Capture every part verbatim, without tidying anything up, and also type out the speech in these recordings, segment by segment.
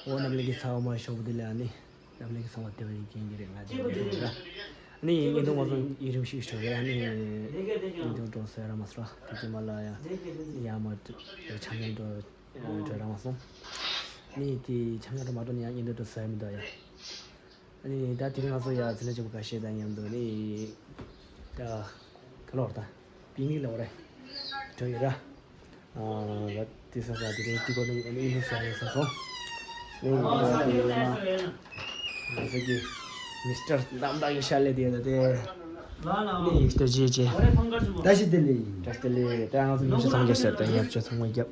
ཨོ་རྣམ་གླིང་གི་ཚ་བ་མ་ཤོག་བུ་དེ་ལ་ཨ་ནི་རྣམ་གླིང་གི་ཚང་མ་དེ་བ་ཡིན་མཁན་གྱི་རེད། ང་དེ་བ་ཡིན་ར། ཨ་ནི་ཡིན་མདོག་མ་སོང་ཡིན་རིམ་ཞིག་ཞོག་རེད། ཨ་ནི་ཡིན་མདོག་འགྲོ་སོ་ཡ་ར་མ་སོ་ར་དེ་ཀྱི་མ་ལ་ཡ་ཡ་མ་ཆ་མཉམ་འགྲོ་འགྲོ་ར་མ་སོང་། ཨ་ནི་དེ་ཆ་མཉམ་འགྲོ་མ་འགྲོ་ནི་ཡ་ཡིན་མདོག་འགྲོ་སོ་ཡ་མི་འདུག་ཡ། ཨ་ནི་ད་དེ་རིང་ང་ཚོ་ཡ་ཚེ་ལས་ཆེན་པོ་ཁ་ཤས་དང་མཉམ་དུ་ནི་ད་ག་ལོར་ད་པིག་ནིག་ལ་འོ་རེད་འགྲོ་ཡོད་ར། ཨ་ད་དེ་ས་ས་དེ་རིང་ཏི་གོ་ནི་ཨ་ནི་ཨིན་ཧུ་ས་ཡ་ས་སོ། ནི་ང་ཚོ་གི་མི་སི་ཊར་རྣམ་དག་གི་ཤ་ལས་དེ་ད་དེ་ནི་ཡིག་ཏོ་ཅེ་ཅེ། བཀྲ་ཤིས་བདེ་ལེགས། བཀྲ་ཤིས་བདེ་ལེགས། ད་ང་ཚོ་མི་ཤ་ཚང་རྒྱབ་ཟེར་ད་ཡབ་ཆ་ཚང་མ་རྒྱབ།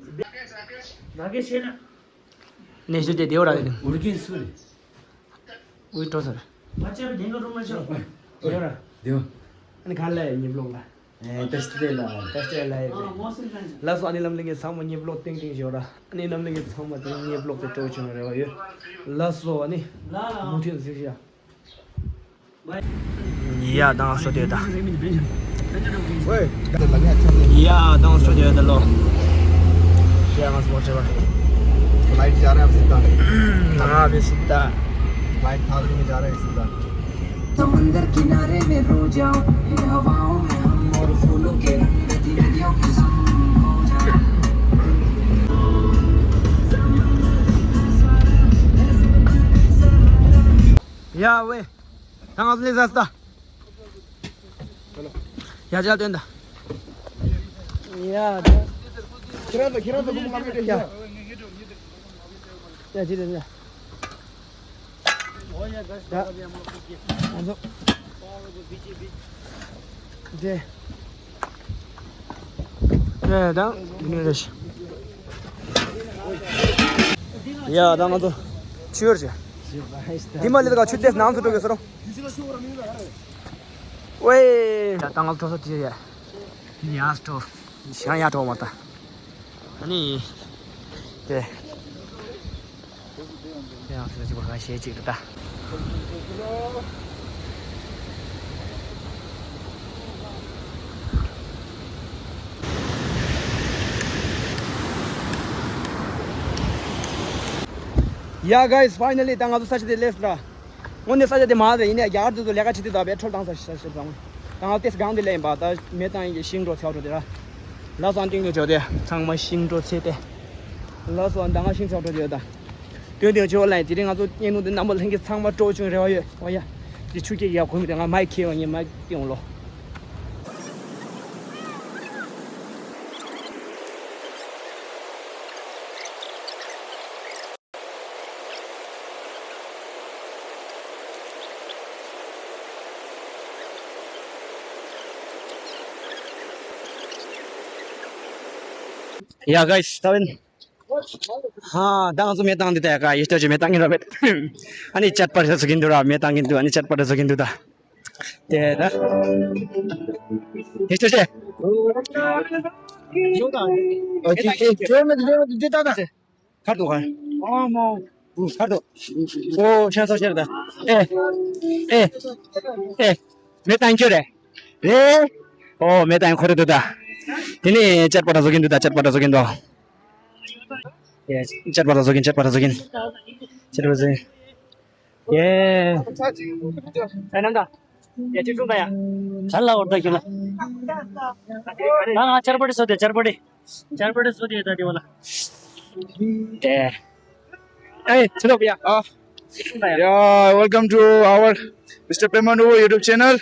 ནས་ཞུ་དེ་དེའོ་ར་དེ་ནི། འུར་གིན་སུ་རེད། འུར་འགྲོ་ས་རེད། མ་ཆད་པའི་དེང་གི་རུ་མ་ཆོག་ཡོ་ར། དེའོ། ཨ་ནི་ག་ལ་ཡ་ཉིས་པློག་ལ། ཨེ་ཏེ་སྟེ་ལ། ཏེ་སྟེ་ལ་ཡ། ལ་སོ་ཨ་ནི་ལམ་ལིང་གི་ཚང་མ་ཉིས་པློག་ཏིང་ཏིང་ཞོ་ར། ཨ་ནི་ལམ་ལིང་གི་ཚང་མ་དེ་ཉིས་པློག་དེ་སྤྲོ་བྱུང་རེ་བ་ཡོད། ལ་སོ་ཨ་ནི། མུ་མཐུད་གཟིགས་ཤ། ཡ་དང་སོ་དེ་ད། ཡ་དང་སོ་དེ་ད་ལོ། ཡ་ང་སོ་ཆེ་བ། फ्लाइट जा रहा है अब सीधा। हाँ अभी सीधा। फ्लाइट था भी नहीं जा रहा है सीधा। समंदर किनारे में रो जाओ, इन हवाओं में हम और फूलों के रंग दी नदियों के संग हो जाओ। ཡ་ཝེ། ད་ང་ཚོ་ལས་ཟ་ད། ཡ་ཅག་སྟོན་ད། ཡ་ད། ཁྱེད་རང་ཚོ་ཁྱེད་རང་ཚོ་ཀུན་ང་མེད་དེ་ཡ། ཡ་ཅི་རེད་ཡ། ཡ། ང་ཚོ། དེ། ཡ་ད་འདི་ནས་རེད། ཡ་ད་ང་ཚོ་ཆུ་ཡོར་ཆེ། འདི་མ་ལི་ད་ག་ཆུ་དེ་ནང་དུ་འགྲོ་གི་སོ་རོ། ཝེ། ཡ་ད་ང་ཚོ་འགྲོ་ས་དེ་ཡ། ཡ་འགྲོ། ཤང་ཡ་འགྲོ་མ་ད། ཨ་ནི། དེ། དེ་ཡང་སེ་ཅིག་པ་ཁ་ཤས་ཅིག་རེད་ད། Yeah guys, finally ད་ང་ཚོ་ས་ཆ་དེ་སླེབས་སོང་ར། དངོས་གནས་ས་ཆ་དེ་མ་རེད། ཡིན་ནའི་རྒྱ་གར་དེ་ཚོ་ལས་ཀ་བྱེད་དུས་ད་བས་འཕྲོ་བཏང་ས་ཞིག་ས་ཞིག་དང་། ད་ང་ཏེས་སྒང་དེ་ལས་ཡིན་པ་ད་མེ་བཏང་ཡིན་གྱི་ཤིང་འགྲོ་ཚེའུ་འགྲོ་དེ་ར། ལ་སོང་སྟེང་དུ་འཇོག་དེ་ཚང་མ་ཤིང་འགྲོ་ཚེ་དེ། ལ་སོང་ད་ང་ཤིང་ཚེའུ་འགྲོ་དེ་ཡོད་ད། དོན་དེ་ཇོ་ལ་དེ་རིང་ང་ཚོ་བརྙན་ཐུང་དེ་རྣམ་པ་ལྷན་རྒྱས་ཚང་མ་སྤྲོ་བྱུང་རེ་བ་ཡོད། ཨོ་ཡ། དེ་ཆུ་སྐྱེས་ཡག་ཁུལ་མི་དེ་ང་མ་ཁྱེར་བ་ངས་མ་སྐྱེ་འོང་ལོ། ཡ་གཱས་ད་བན། ཧ་ད་ང་ཚོ་མེ་བཏང་འདི་ད་ཡ་ག་ཡེ་སྟོད་ཀྱི་མེ་བཏང་གིན་ར་བེད། ཨ་ནི་ཅད་པ་རེ་བཟོ་གིན་འདུག་ར། མེ་བཏང་གིན་འདུག་ཨ་ནི་ཅད་པ་རེ་བཟོ་གིན་འདུག་ད། དེ་ད། ཡེ་སྟོད་ཀྱི། ཨོ་ཅི་ཅི་ཅི་མེ་དེ་མེ་དེ་ད་ད། ཁར་དུ་ཁར། ཨོ་མོ། ཁར་དུ། ཨོ་ཤ་ཚ་ཤ་ད། ཨེ། ཨེ། ཨེ། མེ་བཏང་ཁྱོད་རེད། རེད། ཨོ་མེ་བཏང་ཁོ་རེད་འདུག་ད། དེ་ནས་ཅད་པ་ར་བཟོ་གིན་འདུག་ད། ཅད་པ་ར་བཟོ་གིན་འདུག་ཅད་པ་ར་བཟོ་གིན་ཅད་པ་ར་བཟོ་གིན། ཅད་པ་ར་བཟོ་གིན། ཡེ། ཨེ་ནམ་ད། ཡ་ཅི་ཀྲུང་ད་ཡ། ག་ལ་འོར་ད་ཁྱོད་ལ། ང་ང་ཆར་པ་ཏི་སོ་དེ་ཆར་པ་ཏི། ཆར་པ་ཏི་སོ་དེ་ད་དེ་བ་ལ། དེ། ཨེ་ཚེ་ལོ་བི་ཡ། ཨ། Yeah, welcome to our Mister Pema Nuvo YouTube channel.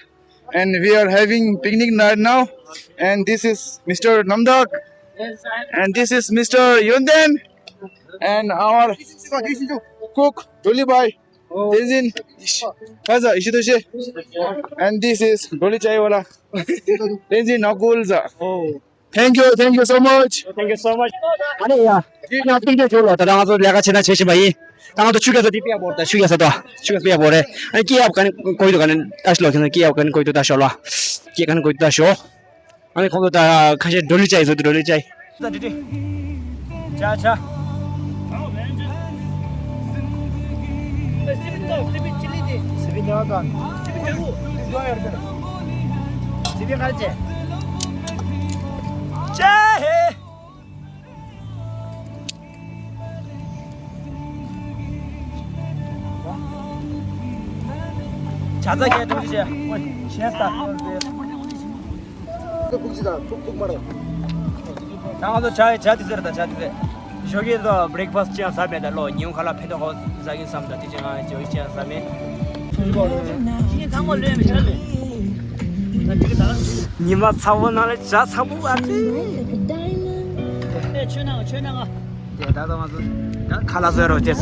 And we are having picnic right now. And this is Mister Namdak. And this is Mister Yonden. And our cook, Dolly Bhai. Tenzin Kaza Ishitoshi. And this is Dolly Chaiwala. Tenzin Nakulza. Thank you, thank you so much. Thank you so much. ཨ་ནི་ཡ། ང་ཏིང་ཏིང་ཇོ་ལོ་ད་ང་ཚོ་ལས་ཀ་བྱེད་ན་བྱེད་བཞིན་པ་ཡིན། ད་ང་ཚོ་ཆུ་རྐྱལ་ས་དེ་པིའ་བོར་ད་ཆུ་རྐྱལ་ས་དོ། ཆུ་རྐྱལ་པིའ་བོར་རེ། ཨ་ནི་སྐྱེ་ཡབ་ག་ནི་གོ་ཡི་དོ་ག་ནི་ད་ཤི་ལོ་ཁྱེད་ཚོ་སྐྱེ་ཡབ་ག་ནི་གོ་ཡི་དོ་ད་ཤོ་ལོ། སྐྱེ་ག་ནི་གོ་ཡི་དོ་ད་ཤོ། ཨ་ནི་ཁོང་ཚོ་ད་ཁ་ཤས་འགྲོ་ལི་ཅའི་བཟོ་དུ་འགྲོ་ལི་ཅའི། ད་འདི་འདི། ཆ་ཆ། ཅེ་ཧེ། ཇ་ཚ་ཁྱེད་ཐུགས་རྗེ་ཆེ། ཆེ་ས། ཁུག་ཅི་དང་ཁུག་ཁུག་མ་རེད། ད་ང་ཚོ་ཇ་ཇ་དེ་ཟེར་དང་ཇ་དེ་ཟེར། ཞོགས་ཀས་དང་བྷི་རེག་ཕ་སི་ཊི་ཅང་ཟ་མེད་ད་ལོ། ཉིན་ཁ་ལ་ཕན་ཐོགས་ཟ་གིན་བསམ་ད་དེ་ཅང་ང་ཞོགས་ཀས་ཅང་ཟ་མེད། ཉི་མ་ཚ་བོ་ནང་ལ་ཇ་ཚ་པོ་ཨ་ཙི། ཨེ་ཆོས་ནང་ཆོས་ནང་། དེ་ད་ད་ང་ཚོ་ཁ་ལག་བཟོས་རོགས་ཅེས།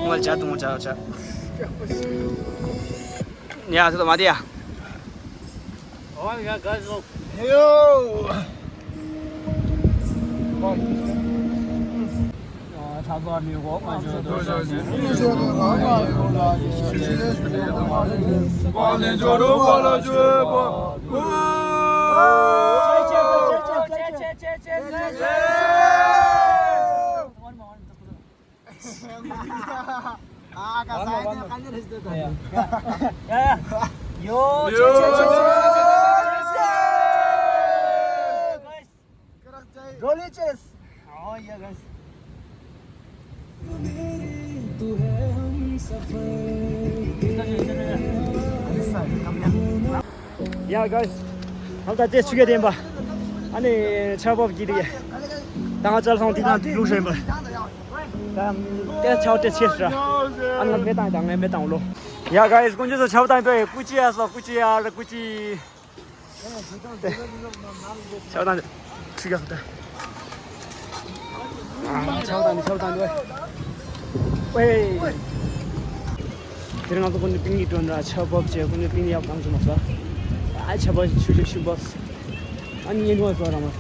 ངོ་ཇ་དུང་ཇ་ཇ། ཡ་ཚོད་མ་དེ་ཡ། Yeah, guys. ཧམ་ད་དེ་ཆུ་གེ་དེན་པ། ཨ་ནི་ཆར་པ་བབས་ཀྱི་དེ། ད་ང་ཅལ་སོང་དེ་དང་ལུག་ཧྲེན་པ། ད་དེ་ཆའོ་ཏེ་ཆེ་སྲ། ཨ་ནི་ང་མེ་བཏང་དང་ངས་མེ་བཏང་ལོ། Yeah, guys, དཀོན་མཆོག་གསུམ་ཆར་པ་བཏང་དོ། ཀུ་ཅི་ཡ་སོ་ཀུ་ཅི་ཡ་ར་ཀུ་ཅི། ཆར་པ་བཏང་། ཆུ་གེ་སོ་ད། ཆར་པ་བཏང་ཆར་པ་བཏང་དོ། ཝེ། དེ་རིང་ང་ཚོ་ཀུན་ཏུ་པིག་ནིག་འགྲོ་འདྲ། ཆར་པ་བབས་བྱས་ཀུན་ཏུ་པིག་ནིག་ཡག་གང་བྱུང་མ་ཟ། ཨ་ཆར་པ་ཆུ་ཆུ་ཤུ་བབས། ཨ་ནི་ཉིན་མོ་བཟོ་ར་མ་ཟ།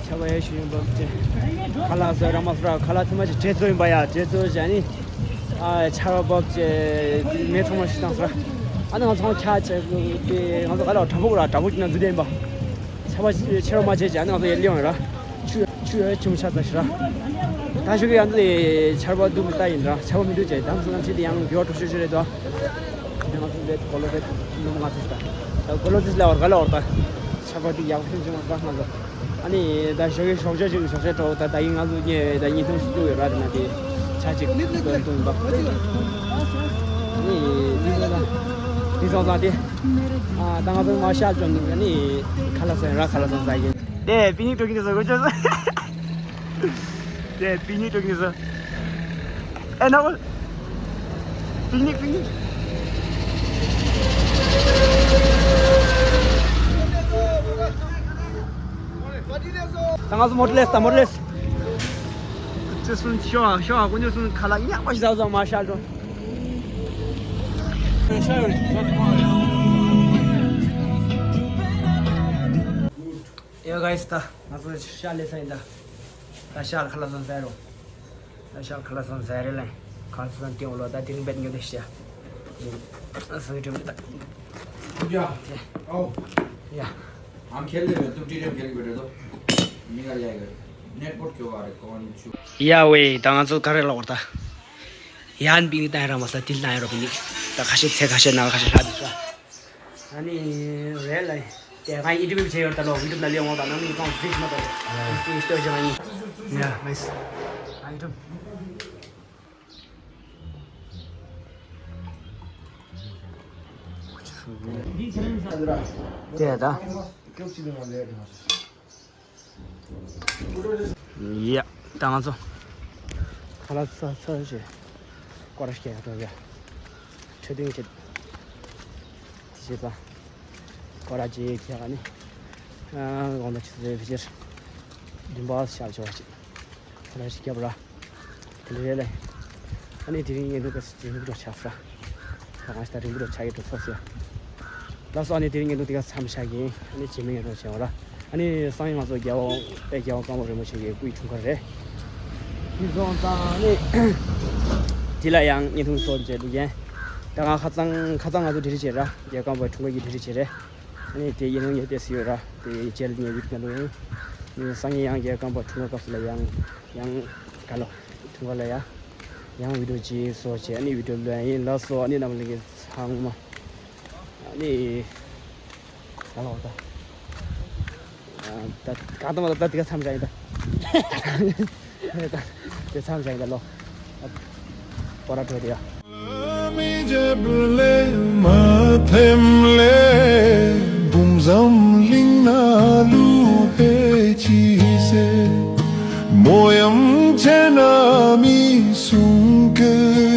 ཆར་པ་ཡ་ཤུ་ཡུན་བབས་བྱས། ཁ་ལག་བཟོ་ར་མ་ཟ། ཁ་ལག་ཐུ་མ་ཅིག་འབྲས་བཙོ་ཡིན་པ་ཡ། འབྲས་བཙོ་བྱས་ནི། ཨ་ཆར་པ་བབས་བྱས་མེ་ཐོག་མ་ཞིག་བཏང་ཟ། ཨ་ནི་ང་ཚོ་ཁ་ཆེ་ང་ཚོ་ཨ་ལ་གྲྭ་ཕོག་ར་གྲྭ་ཕོག་ཅིག་ན་འཛུལ་བསྡད་ཡིན་པ། ཆར་པ་ཆེ་ར་མ་བྱས་བྱས་ཨ་ནི་ང་ཚོ་ཡར་སླེབས་ཡོང་ར། ཆུ་ཆུ་ཡོད་ཆུ་མོ་ཆ་ཚ་ཤི་ར། ད་ཞོགས་ཀྱི་ཡང་འདི་ཆར་པ་སྡུག་མི་ལྟ་ཡིན་ར། ཆར་པ་མི་འདུག་ཅེས་དམ་སང་ཅི་དེ་ཡང་འགྱུར་བ་འགྲོ་ཤོད་ཤོད་རེད་དོ། དེ་ང་ཚོ་འདི་གོ་ལོ་དེ་ནུབ་ང་ཚོ་ད་གོ་ལོ་དེ་ལ་བར་ག་ལ་བར་ད་ཆར་པ་འདི་ཡག་ཤོས་ཅིག་མ་ཟ་ང་ཚོ། ཨ་ནི་ད་ཞོགས་ཀྱི་ཞོགས་ཇ་ཅིག་ཞོགས་ཇ་འགྲོ་ད་ད་ཡིན་ང་ཚོ་ཉེ་ད་ཉིན་ཐུང་ཞིག་འདུག་ཡོད་ར། དེ་ན་དེ་ཆ་ཅིག་འདུག་འདུག་ཡིན་པ། ཨ་ནི་མི་ཚོ་ད་མི་ཚོ་ད་དེ་ཨ་ད་ང་ཚོ་མ་ཤག་ཅོ་ནི་ཨ་ནི་ཁ་ལག་ཟ་ཡིན་ར། ཁ་ལག་ཟ་ཟ་ཡིན། དེ་པི་ནི་ཀྲོ་ཀི་ནི་ཟ་གོ་ཅོ་ཟ། དེ་པི་ནི་ཀྲོ་ཀི་ནི་ཟ། ཨེ་ན་བོ། པི་ནི་པི་ནི། ད་ང་ཚོ་མོ་ཊ་ལེས་ད་མོ་ཊ་ལེས། ཅི་སུན་ཤོ་ཤོ་ཀུ་ཉོ་སུན་ཁ་ལག་ཉག་པ་ཞིག་ཟ་ཟ་མ་ཤག་ཀྲོ། ཡོ་གའི་སི་ད་ང་ཚོ་ཤག་ལེ་ས་ཡིན་ད། ད་ཤག་ལ་ཁ་ལག་ཟ་ཟ་རོ། ད་ཤག་ལ་ཁ་ལག་ཟ་ཟ་རེ་ལེ། ཁ་ལག་ཟ་ཟ་ཏེ་འོ་ལོ་ད་དེ་རིང་བེད་ཉོ་དེ་ཤག་ཨ་སང་ཀྲིམ་ད། ཡ། ཨོ། ཡ། ཨང་ཁེལ་ལེ་ཏུ་ཏི་རེ་ཁེལ་གོ་རེ་དོ། མི་ག་ལ་ཡ་གི་ནེཊ་བོརྐ་ཁྱོ་བ་རེ་ཀོན་ཆུ། ཡ་ཝེ་ད་ང་ཚོ་ག་རེ་ལ་འོར་ད། ཡ་ཨན་པི་ནི་ད་ཡ་ར་མ་ས་ཏིལ་ན་ཡ་རོ་པི་ནི། ད་ཁ་ཤས་ཚེ་ཁ་ཤས་ན་ཁ་ཤས་ལྷ་དུ་ཤ། ཨ་ནི་རེད་ལ། དེ་ང་ཡི་ཨིན་ཊར་བིའུ་བྱས་ཡོད་ད་ལོ། ཡུ་ཊུབ་ན་ལེ་འོང་བ་ན་མི་གང་ཟིག་མ་ད་ལོ། ཡ་ནའི་སི། ཨ་ཡུ་ཊུབ། དེ་ད། ཡ། ད་ང་ཚོ་ཁ་ལག་ཟ་ཚར་རྗེས་སྐོར་ར་ཞིག་རྒྱག་འགྲོ་ཡ། འཕྲོད་བསྟེན་བྱེད། དེ་བྱེད་ཙང་སྐོར་ར་རྗེས་རྒྱག་ནི། ཨ་དགོང་དག་ཆུ་ཚོད་ཕལ་ཆེར་བདུན་པ་ཤར་ཆོག་ཅིག་ཁ་ལག་ཞིག་བརྒྱབ་ར། དེ་འདྲ་རེད་ལེ། ཨ་ནི་དེ་རིང་ཡིན་འདུག་ག་རིང་པོ་འགྲོ་ཆགས་སོ། ད་གང་ཞིག་ད་རིང་པོ་འགྲོ་ཆགས་ཀྱི་འགྲོ་སོང་ཟེར། ལགས་སོ། ཨ་ནི་དེ་རིང་ཡིན་འདུག་དེ་ག་མཚམས་བཞག་གི་ཡིན། ཨ་ནི་རྗེས་མའི་ཡིན་འགྲོ་བྱེད་འོ་ར། ཨ་ནི་སང་ཉིན་ང་ཚོ་རྒྱལ་བ་དཔལ་རྒྱལ་བ་ཀརྨ་པ་རིན་པོ་ཆེ་གི་སྐུའི་འཁྲུངས་སྐར་རེད། དེ་སོང་ཙང་ཨ་ནི་དེ་ལ་ཡང་བརྙན་ཐུང་བཟོ་མཛད་འདུག་ཡིན། ད་ང་ཁ་སང་ཁ་སང་ང་ཚོ་འབྲེལ་འདྲིས་བྱས་ར། རྒྱལ་བ་ཀརྨ་པའི་འཁྲུངས་སྐར་གྱི་འབྲེལ་འདྲིས་བྱས་རེད། ཨ་ནི་དེ་ཡིན་ནོ་ངས་བལྟས་སུ་ཡོད་ར། དེ་རྗེས་ལ་ངས་བི་ཌིའོ་བླུགས་ཡིན། ཨ་ནི་སང་ཉིན་ཡང་རྒྱལ་བ་ཀརྨ་པ་འཁྲུངས་སྐར་སྐབས་སུ་ལ་ཡང་ཡང་ག་ལོ། འཁྲུངས་སྐར་ལ་ཡང་ཡང་བི་ཌིའོ་ཅིག་བཟོ་བྱས། ཨ་ནི་བི་ཌིའོ་བླུགས་ཡིན། ལགས་སོ། ཨ་ནི་རྣམ་པ་ལྷན་རྒྱས་ཚང་མ་ཨ་ནི་ག་ལོ་ད། ད་གང་ལྟར་མ་ད་ད་དེ་ག་མཚམས་བཞག་ཡིན་ད། ད་དེ་མཚམས་བཞག་ཡིན་ད་ལོ། སྐོར་ར་འགྲོ་དེ་ཡ། རྒྱབ་ལས་མ་ཐེམ་ལས་འབུམ་ཟམ་གླིང་ན་ལུ་ཧེ་ཅི་སེ། མོ་ཡམ་ཆེ་ན་མི་སུང་ཀི་